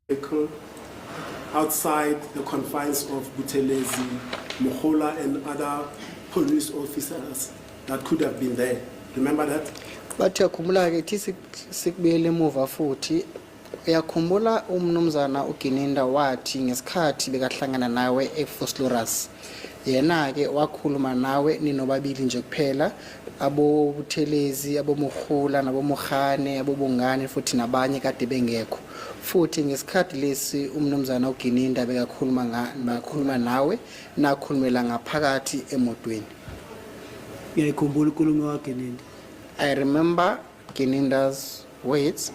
Vehicle outside the confines of Buthelezi, Mogola and other police officers that could have been there. Remember that? Bathi uyakhumbula-ke ithi sikubuyele emuva futhi uyakhumbula umnumzana uGininda wathi ngesikhathi bekahlangana nawe eVosloorus yena-ke wakhuluma nawe ninobabili nje kuphela aboButhelezi aboMogola naboMohane aboBongani futhi nabanye kade bengekho futhi ngesikhathi lesi umnumzana uGininda bekakhuluma bekakhuluma nawe nakhulumela ngaphakathi emotweni. Ngiyayikhumbula inkulumo kaGininda. I remember Gininda's words.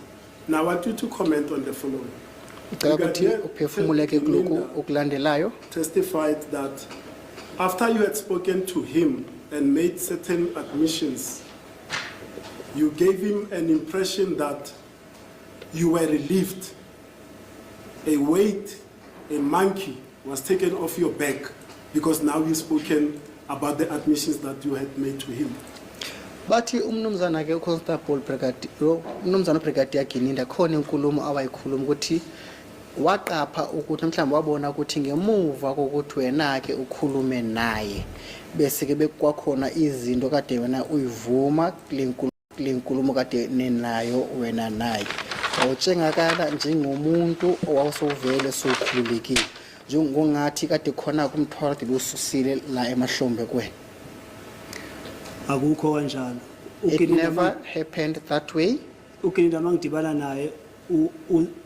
Now I want you to comment on the following. Ngicela ukuthi Brigadier uphefumuleke kulokhu Gininda okulandelayo. testified that after you had spoken to him and made certain admissions, you gave him an impression that you were relieved. A weight, a monkey, was taken off your back because now you've spoken about the admissions that you had made to him. Bathi umnumzana ke uConstable Brigadier umnumzana uBrigadier Gininda khona inkulumo awayikhuluma ukuthi waqapha ukuthi mhlawumbe wabona ukuthi ngemuva kokuthi wena ke ukhulume naye bese ke bekwakhona izinto kade wena uyivuma kule nkulumo kade nenayo wena naye wawutshengakala njengomuntu owawusowuvele sowukhululekile njengongathi kade khona kumthwalo kade bewususile la emahlombe kuwena. Akukho kanjalo. It uGininda never happened that way. uGininda mangidibana naye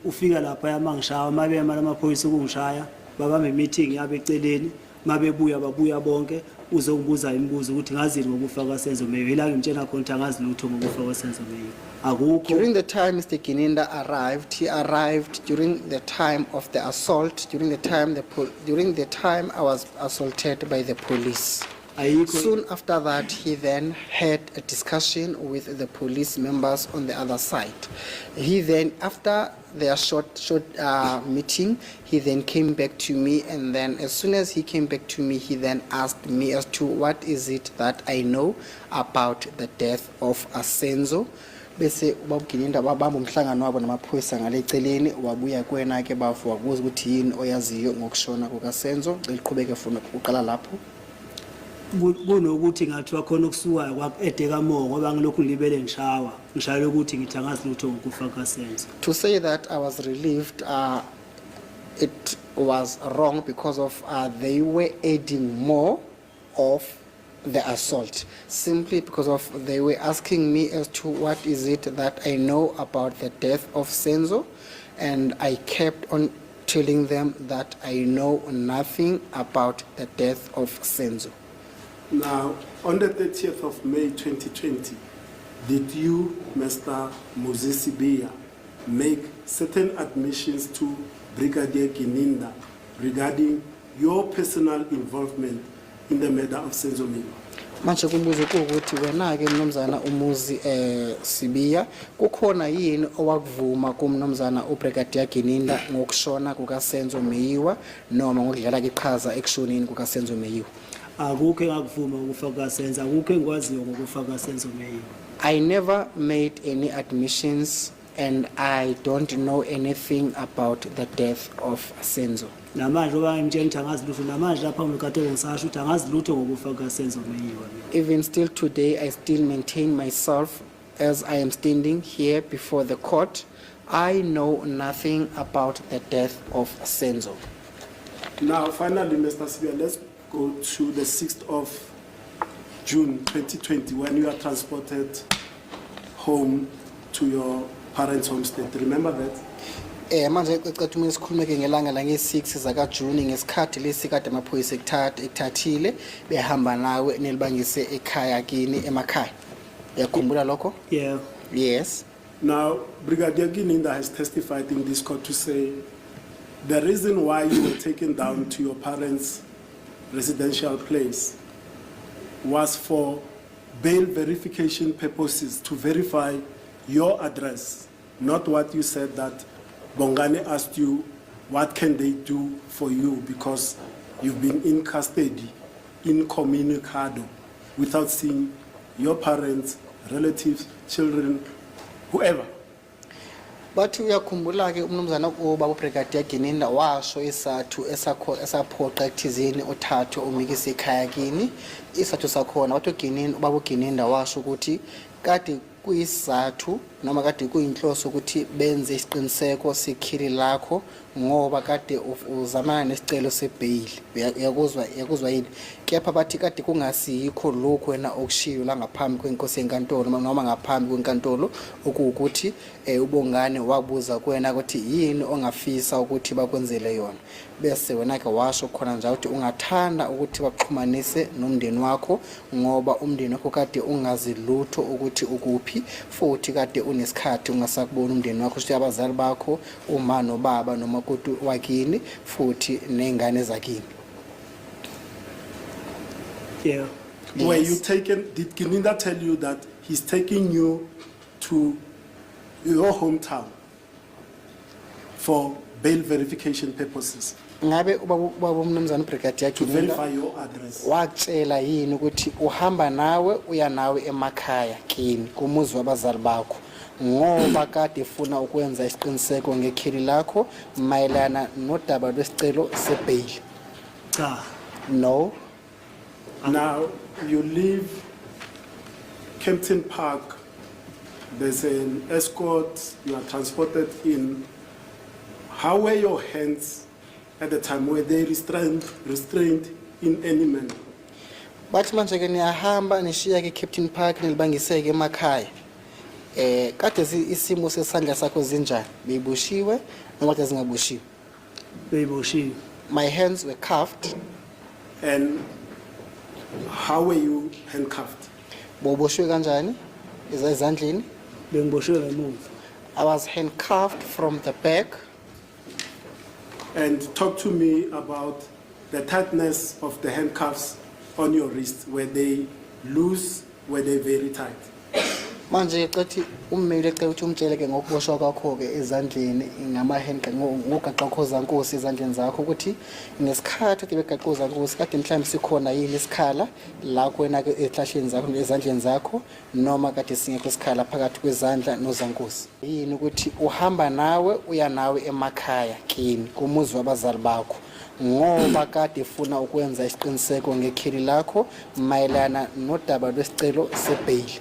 ufika lapha mangishaya mabema lamaphoyisa ukungishaya babambe meeting yabe eceleni mabebuya babuya bonke uzongibuza imibuzo ukuthi ngazini ngokufa kwaSenzo Meyiwa ila ngimtshela khona ukuthi angazi lutho ngokufa kwaSenzo Meyiwa akukho. During the time Mr. Gininda arrived, he arrived during the time of the assault, during the time I was assaulted by the police. Ayikho. Soon after that, he then had a discussion with the police members on the other side. He then, after their short meeting, he then came back to me, and then as soon as he came back to me, he then asked me as to what is it that I know about the death of Asenzo. Bese ubaba uGininda wabamba umhlangano wabo namaphoyisa ngale eceleni wabuya kuwena ke bafo wakubuza ukuthi yini oyaziyo ngokushona kukaSenzo. Cela uqhubeke funa uqala lapho. Kunokuthi ngathiwa khona okusukayo kwaku-add-eka more ngoba ngilokhu ngilibele ngishawa ngishayela ukuthi ngithi angazi lutho ngokufa kaSenzo. To say that I was relieved, it was wrong because of they were adding more of the assault simply because of they were asking me as to what is it that I know about the death of Senzo, and I kept on telling them that I know nothing about the death of Senzo. Now, on the 30th of May 2020, did you, Mr. Moses Sibiya, make certain admissions to Brigadier Gininda regarding your personal involvement in the murder of Senzo Meyiwa? Manje kumbuzo kuwukuthi wena ke mnumzana uMuzi Sibiya kukhona yini owakuvuma kumnumzana uBrigadier Gininda ngokushona kukaSenzo Meyiwa noma ngokudlala iqhaza ekushoneni kukaSenzo Meyiwa? Akukho engakuvuma ngokufa kukaSenzo, akukho engikwaziyo ngokufa kukaSenzo Meyiwa. I never made any admissions and I don't know anything about the death of Senzo. Namanje ngoba ngimtshela ukuthi angazi lutho namanje lapha ngikatolo ngisasho ukuthi angazi lutho ngokufa kukaSenzo Meyiwa mina. Even still today, I still maintain myself as I am standing here before the court. I know nothing about the death of Senzo. Now, finally, Mr. Sibiya, let's go to the 6th of June 2020 when you are transported home to your parents' homestead. Remember that? Manje cecethu uma sikhulume ke ngelanga la nge-6 zaka June ngesikhathi lesi kade amaphoyisa ekuthatha ekuthathile behamba nawe nelibangise ekhaya kini emakhaya. Uyakhumbula lokho? Yeah. Yes. Now, Brigadier Gininda has testified in this court to say the reason why you were taken down to your parents' residential place was for bail verification purposes, to verify your address, not what you said that Bongani asked you, what can they do for you because you've been in custody, incommunicado, without seeing your parents, relatives, children, whoever. Bathi uyakhumbula-ke umnumzana ubaba uBrigadier Gininda washo isizathu esaphoqa ekuthizeni uthathwe umikise ekhaya kini. Isizathu sakhona wathi uGininda, ubaba uGininda washo ukuthi kade kuyisizathu noma kade kuyinhloso ukuthi benze isiqiniseko sekheli lakho ngoba kade uzamana nesicelo sebheyili. Uyakuzwa yini? Kepha bathi kade kungasikho lokhu wena okushiyo la ngaphambi kwenkosi yenkantolo noma ngaphambi kwenkantolo, okuwukuthi uBongani wabuza kuwena ukuthi yini ongafisa ukuthi bakwenzele yona, bese wena-ke washo khona njalo ukuthi ungathanda ukuthi baxhumanise nomndeni wakho ngoba umndeni wakho kade ungazi lutho ukuthi ukuphi, futhi kade unesikhathi ungasakuboni umndeni wakho, kusho abazali bakho, uma nobaba nomakoti wakini futhi ney'ngane zakini. Yeah. Were you Yes. taken, did Gininda tell you that he's taking you to your hometown for bail verification purposes, Ngabe ubaba umnumzane uBrigadier to Gininda verify your address? wakutshela yini ukuthi uhamba nawe uya nawe emakhaya kini kumuzi wabazali bakho ngoba kade efuna ukwenza isiqiniseko ngekheli lakho mayelana nodaba lwesicelo sebheyili? Cha. No. Now, you leave Kempton Park, there's an escort, you are transported in. How were your hands at the time? Were they restrained in any manner? Bathi manje ke niyahamba nishiya ke Kempton Park nilibangiseke emakhaya, kade isimo sesandla sakho zinjani, beyiboshiwe noma kade zingaboshiwe? Beyiboshiwe. My hands were cuffed. And how were you handcuffed? Bowuboshiwe kanjani ezandleni? Bengiboshiwe ngemuva. I was handcuffed from the back. And talk to me about the tightness of the handcuffs on your wrist. Were they loose? Were they very tight? Manje cathi ummeli ecela ukuthi umtshele ke ngokuboshwa kwakho ke ezandleni ngama ngogaqa ozankosi ezandleni zakho, ukuthi ngesikhathi kade begaqa ozankosi kade mhlawumbe sikhona yini isikhala la kuwena ke ezihlahleni zakho ezandleni zakho noma kade singekho isikhala phakathi kwezandla nozankosi yini, ukuthi uhamba nawe uya nawe emakhaya kini kumuzi wabazali bakho ngoba kade efuna ukwenza isiqiniseko ngekheli lakho mayelana nodaba lwesicelo sebheyili?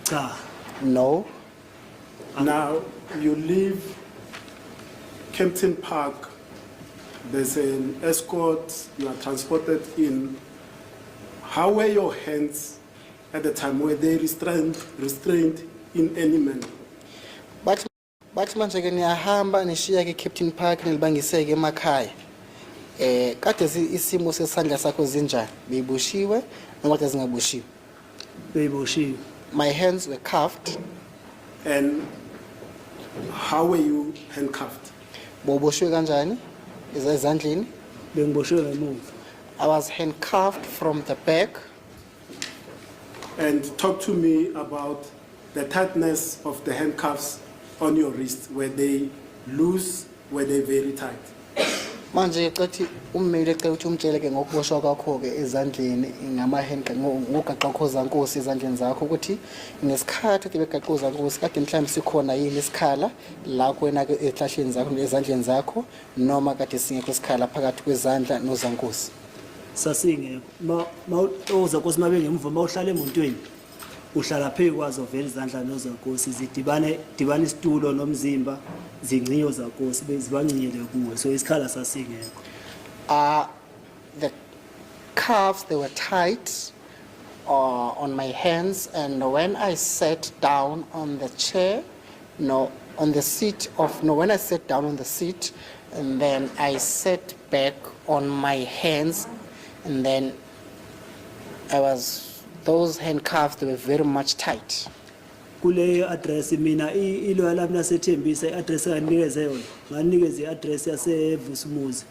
Cha. No. Now, you leave Kempton Park, there's an escort, you are transported in. How were your hands at the time? Were they restrained in any manner? Bathi manje ke niyahamba nishiya ke Kempton Park nilibangiseke emakhaya, kade isimo sesandla sakho zinjani, beyiboshiwe noma kade zingaboshiwe? Beyiboshiwe. My hands were cuffed. And how were you handcuffed? Bowuboshiwe kanjani ezandleni? Bengiboshiwe ngemuva. I was handcuffed from the back. And talk to me about the tightness of the handcuffs on your wrist. Were they loose? Were they very tight? Manje cathi ummeli ecela ukuthi umtshele ke ngokuboshwa kwakho ke ezandleni ngama ngogaqa ozankosi ezandleni zakho, ukuthi ngesikhathi kade begaqa ozankosi kade mhlawumbe sikhona yini isikhala la kuwena ke ezihlahleni zakho ezandleni zakho noma kade singekho isikhala phakathi kwezandla nozankosi? Sasingekho. Ma ozankosi mabe ngemuva, mawuhlala emontweni uhlala phezu kwazo vele izandla nozankosi zidibane dibana isitulo nomzimba zingcinye ozankosi bezibancinyele kuwe, so isikhala sasingekho. The cuffs, they were tight on my hands, and when I sat down on the chair, no, on the seat of, no, when I sat down on the seat, and then I sat back on my hands, and then those handcuffs, they were very much tight. Kule address mina iloya lami laseThembisa, i-address enganikeze yona, nganikeze i-address yaseVusumuzi.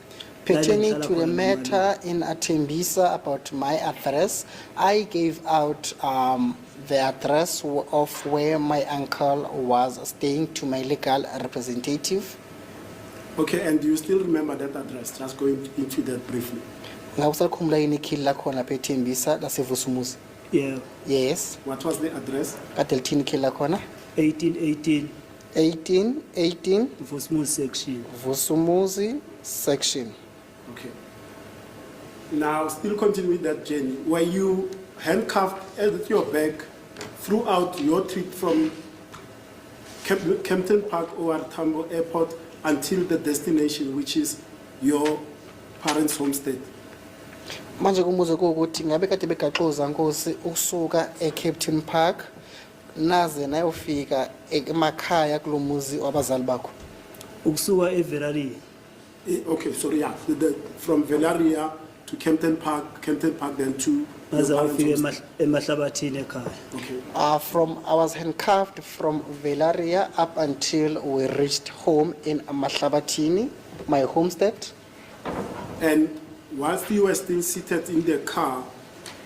Pertaining to the matter in Tembisa about my address, I gave out the address of where my uncle was staying to my legal representative. Okay, and do you still remember that address? Just going into that briefly. Ngabe usakhumbula yini ikheli lakhona lapha eThembisa laseVusumuzi? Yeah. Yes. What was the address? Kade lithini ikheli lakhona? 1818 18 18 Vosmos section. Vusumuzi section. Okay. Now, still continue with that journey. Were you handcuffed at your back throughout your trip from Kempton Park or Tambo Airport until the destination, which is your parents' homestead? Manje kumbuzo kuwukuthi ngabe kade begaxe ozankosi ukusuka eCaptain Park naze nayofika emakhaya kulomuzi wabazali bakho. Ukusuka eVeralia. Okay, sorry, yeah. From Velaria to Kempton Park then to your Ngaze parents' ngafika homestead. emahlabathini ekhaya. Okay. From I was handcuffed from Velaria up until we reached home in Mahlabatini, my homestead. And whilst you were still seated in the car,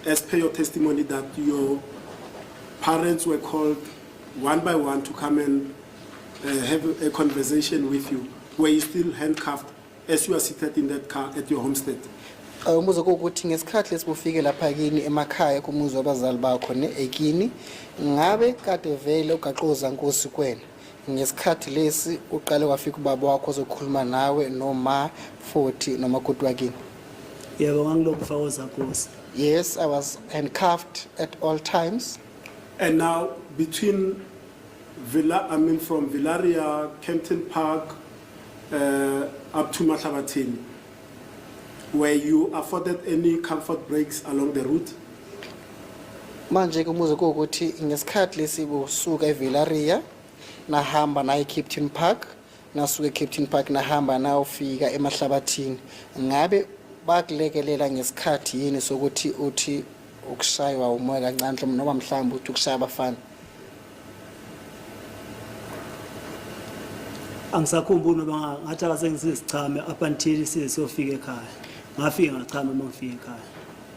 as per your testimony that your parents were called one by one to come and have a conversation with you, were you still handcuffed as you are seated in that car at your homestead? Umbuzo kuwukuthi ngesikhathi lesibufike lapha kini emakhaya kumuzi wabazali bakho ne ekini ngabe kade vele ugaxe ozankosi kwena ngesikhathi lesi uqale wafika ubaba wakho ozokhuluma nawe noma futhi nomakoti wakini. Yebo, ngangilokhu ngifake ozankosi. Yes, I was handcuffed at all times. And now between Villa, I mean from Villaria, Kempton Park, up to Mahlabathini, were you afforded any comfort breaks along the route? Manje ke umbuzo kuwukuthi ngesikhathi lesi busuka eVillaria nahamba naye eCaptain Park, nasuka eCaptain Park nahamba nayofika emahlabathini, ngabe bakulekelela ngesikhathi yini sokuthi uthi ukushaywa umoya kancane mhlawumbe noma mhlawumbe uthi ukushaya abafana? Angisakhumbuli noma ngathi akase ngisichame up until size siyofika ekhaya. Ngafika ngachama uma ngifika ekhaya.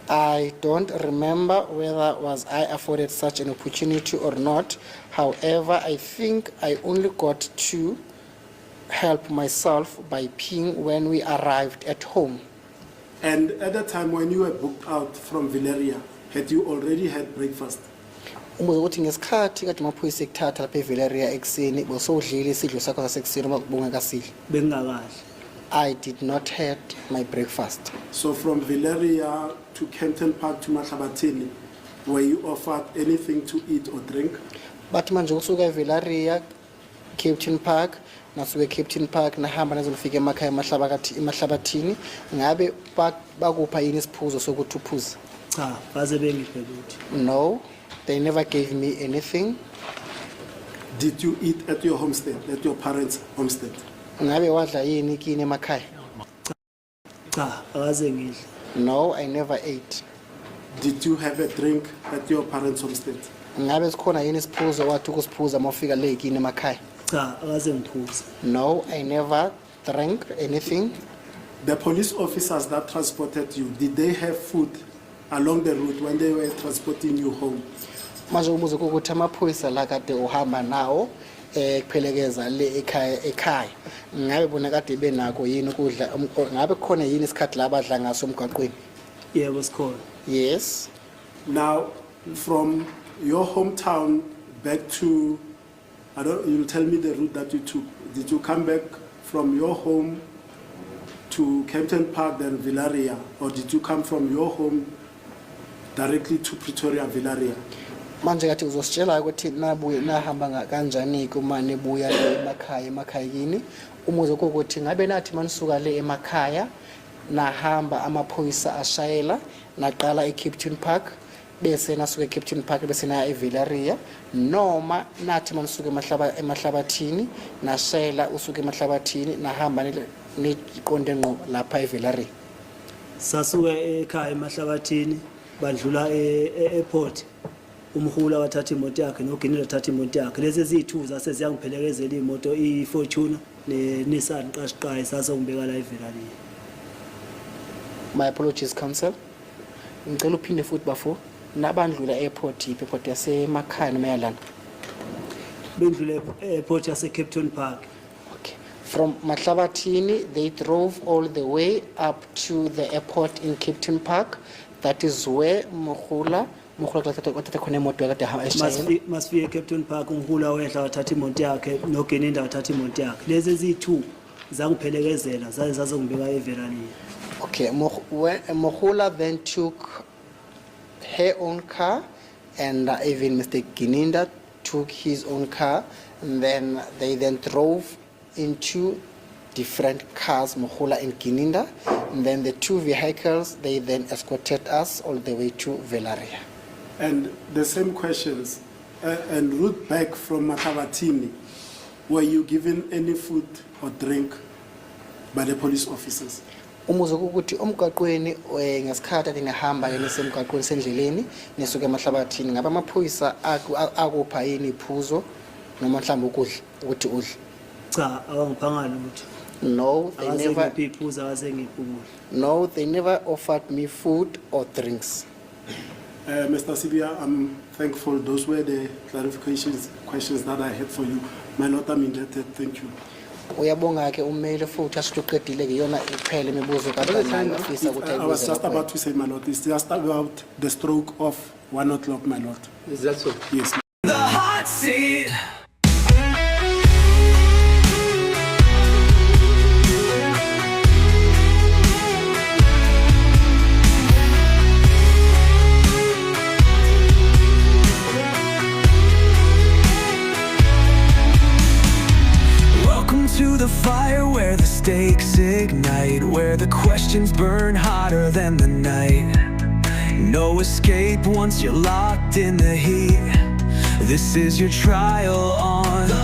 I don't remember whether was I afforded such an opportunity or not. However, I think I only got to help myself by peeing when we arrived at home. And at the time when you were booked out from Valeria, had you already had breakfast? Umbuzo ukuthi ngesikhathi kade amaphoyisa ekuthatha lapha eVillaria ekuseni bosowudlile isidlo sakho sasekuseni uma bungakasidli? Bengingakadli. I did not had my breakfast. So from Valeria to Kempton Park to Mahlabathini, were you offered anything to eat or drink? Bathi manje usuka eVillaria, Captain Park, nasuka eCaptain Park nahamba nazofika emakhaya emahlabakathi emahlabathini, ngabe bakupha yini isiphuzo sokuthi uphuze? Cha, baze bengiphe lutho. No, they never gave me anything. Did you eat at your homestead, at your parents' homestead? Ngabe wadla yini kini emakhaya? Cha, akaze ngidle. No, I never ate. Did you have a drink at your parents' homestead? Ngabe sikhona yini isiphuzo wathi ukusiphuza mawufika le kini emakhaya? Cha, akaze ngiphuze. No, I never drank anything. The police officers that transported you, did they have food along the route when they were transporting you home? Manje umbuzo ukuthi amaphoyisa la kade uhamba nawo kuphelekeza le ekhaya ekhaya, ngabe bona kade benako yini ukudla ngabe kukhona yini isikhathi la abadla ngaso emgwaqweni? Yebo, sikhona. Yes. Now, from your hometown back to, I don't, you'll tell me the route that you took. Did you come back from your home to Kempton Park, then Villaria, or did you come from your home directly to Pretoria, Villaria? Manje kathi uzositshela ukuthi nabuye nahamba kanjani ke uma nibuya le emakhaya emakhaya kini. Umbuzo ukuthi ngabe nathi manisuka le emakhaya nahamba amaphoyisa ashayela naqala eCaptain Park bese nasuka eCaptain Park bese naya eVillaria, noma nathi manisuka emahlaba emahlabathini nashayela usuka emahlabathini nahamba niqonde ngqo lapha eVillaria? Sasuka ekhaya emahlabathini bandlula e-airport. Umhula wathatha imoto yakhe noGinile wathatha imoto yakhe. Lezi eziyi-2 zase ziyangiphelekezela imoto i-Fortuner ne-Nissan Qashqai sasongibeka la eVillaria. My apologies, counsel. Ngicela uphinde futhi bafo. Nabandlula airport yiphi airport yasemakhaya noma yalana? Bendlule e-airport yase-Kempton Park. Okay. From Mahlabathini they drove all the way up to the airport in Kempton Park. That is where Mogola Mogola wathatha khona imoto kade eshayela. Masifike eCapton Park uMogola wehla wathatha imoto yakhe noGininda wathatha imoto yakhe. Lezi eziyi-2 zangiphelekezela zaze zazongibeka eVillieria. Okay, Mogola then took her own car, and even Mr. Gininda took his own car, and then they then drove into different cars, Mogola and Gininda, and then the two vehicles, they then escorted us all the way to Villieria. And the same questions, and route back from Mahlabathini, were you given any food or drink by the police officers? Umbuzo ukuthi emgwaqweni ngesikhathi ade nihamba ke nisemgwaqweni sendleleni nisuke emahlabathini ngabe amaphoyisa akupha yini iphuzo noma mhlawumbe ukudla ukuthi udle? Cha, awangiphanga lutho. No, they Akaze never. ngiphe iphuzo, akaze ngiphe ukudla. No, they never offered me food or drinks. Mr. Sibiya, I'm thankful. Those were the clarifications, questions that I had for you. My Lord, I'm indebted. Thank you. Uyabonga ke ummeli futhi asho uqedile ke yona iphele imibuzo kade nayo afisa ukuthi I was ayibuze just lapho. about to say, my Lord, it's just about the stroke of 1 o'clock, my Lord. Is that so? Yes. The hot seat. Welcome to the fire where the stakes ignite, where the questions burn hotter than the night. No escape once you're locked in the heat. This is your trial on the